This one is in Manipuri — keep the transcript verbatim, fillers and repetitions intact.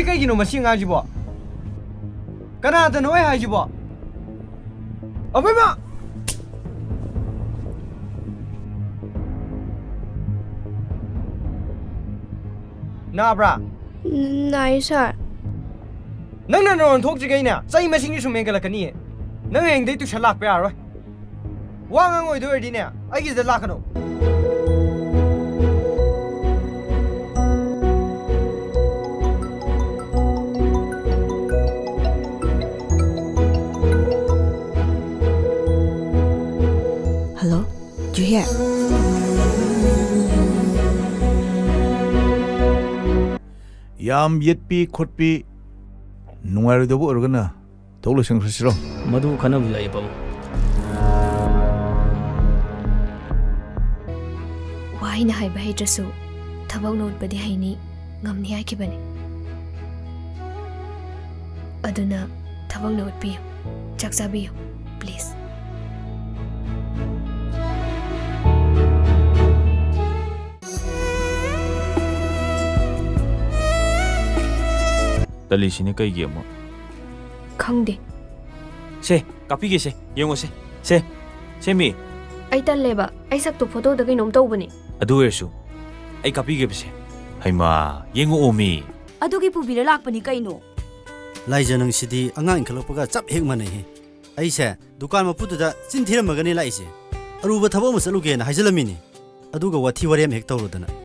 ꯀꯩꯒꯤꯅꯣ ꯃꯁꯤ ꯑꯉꯥꯡꯁꯤꯕꯣ? ꯀꯅꯥꯗꯅꯣ ꯑꯩ ꯍꯥꯏꯁꯤꯕꯣ? ꯑꯕꯦꯝꯃ! ꯅꯥꯕ꯭ꯔꯥ? ꯅꯥꯏ, ꯁꯥꯔ꯫ ꯅꯪꯅ ꯅꯔꯣꯟ ꯊꯣꯛꯇ꯭ꯔꯤꯈꯩꯅꯦ, ꯆꯍꯤ ꯃꯁꯤꯡꯁꯦ ꯁꯨꯝ ꯍꯦꯟꯒꯠꯂꯛꯀꯅꯤꯌꯦ꯫ ꯅꯪ ꯍꯌꯦꯡꯗꯩ ꯇꯨꯏꯁꯟ ꯂꯥꯛꯄ ꯌꯥꯔꯔꯣꯏ꯫ ꯋꯥ ꯉꯥꯡꯉꯣꯏꯗꯣꯏ ꯑꯣꯏꯔꯗꯤꯅꯦ, ꯑꯩꯒꯤꯁꯤꯗ ꯂꯥꯛꯀꯅꯣ꯫ Hello, do you hear? ꯌꯥꯝ ꯌꯦꯠꯄꯤ ꯈꯣꯠꯄꯤ ꯅꯨꯡꯉꯥꯏꯔꯣꯏꯗꯧꯕ ꯑꯣꯏꯔꯒꯅ ꯊꯣꯛ ꯂꯣꯏꯁꯤꯟꯈ꯭ꯔꯁꯤꯔꯣ? ꯃꯗꯨ ꯈꯟꯅꯕꯗ ꯑꯩ ꯄꯥꯕꯨꯡ꯫ ꯋꯥꯍꯩꯅ ꯍꯥꯏꯕ ꯍꯩꯇ꯭ꯔꯁꯨ ꯊꯕꯛꯅ ꯎꯠꯄꯗꯤ ꯍꯩꯅꯤ, ꯉꯝꯅꯤ ꯍꯥꯏꯈꯤꯕꯅꯤ꯫ ꯑꯗꯨꯅ ꯊꯕꯛꯅ ꯎꯠꯄꯤꯌꯨ, ꯆꯥꯛ ꯆꯥꯕꯤꯌꯨ, please꯫ ꯇꯜꯂꯤꯁꯤꯅ ꯀꯩꯒꯤ ꯑꯃꯨꯛ? ꯈꯪꯗꯦ꯫ ꯁꯦ, ꯀꯥꯞꯄꯤꯒꯦꯁꯦ, ꯌꯦꯡꯉꯣꯁꯦ꯫ ꯁꯦ, ꯁꯦ ꯃꯤ꯫ ꯑꯩ ꯇꯜꯂꯦꯕ, ꯑꯩ ꯁꯛꯇꯣ ꯐꯣꯇꯣꯗ ꯀꯩꯅꯣꯝ ꯇꯧꯕꯅꯦ꯫ ꯑꯗꯨ ꯑꯣꯏꯔꯁꯨ ꯑꯩ ꯀꯥꯞꯄꯤꯒꯦꯕꯁꯦ꯫ ꯍꯩꯃꯥ, ꯌꯦꯡꯉꯛꯑꯣ ꯃꯤ꯫ ꯑꯗꯨꯒꯤ ꯄꯨꯕꯤꯔ ꯂꯥꯛꯄꯅꯤ ꯀꯩꯅꯣ꯫ ꯂꯥꯏꯖ, ꯅꯪꯁꯤꯗꯤ ꯑꯉꯥꯡ ꯏꯟꯈꯠꯂꯛꯄꯒ ꯆꯞ ꯍꯦꯛ ꯃꯥꯟꯅꯩꯍꯦ꯫ ꯑꯩꯁꯦ ꯗꯨꯀꯥꯟ ꯃꯄꯨꯗꯨꯗ ꯆꯤꯟ ꯊꯤꯔꯝꯃꯒꯅꯤ ꯂꯥꯛꯏꯁꯦ꯫ ꯑꯔꯨꯕ ꯊꯕꯛ ꯑꯃ ꯆꯠꯂꯨꯒꯦꯅ ꯍꯥꯏꯖꯜꯂꯝꯃꯤꯅꯤ꯫ ꯑꯗꯨꯒ ꯋꯥꯊꯤ ꯋꯥꯔꯦꯝ ꯍꯦꯛ ꯇꯧꯔꯨꯗꯅ꯫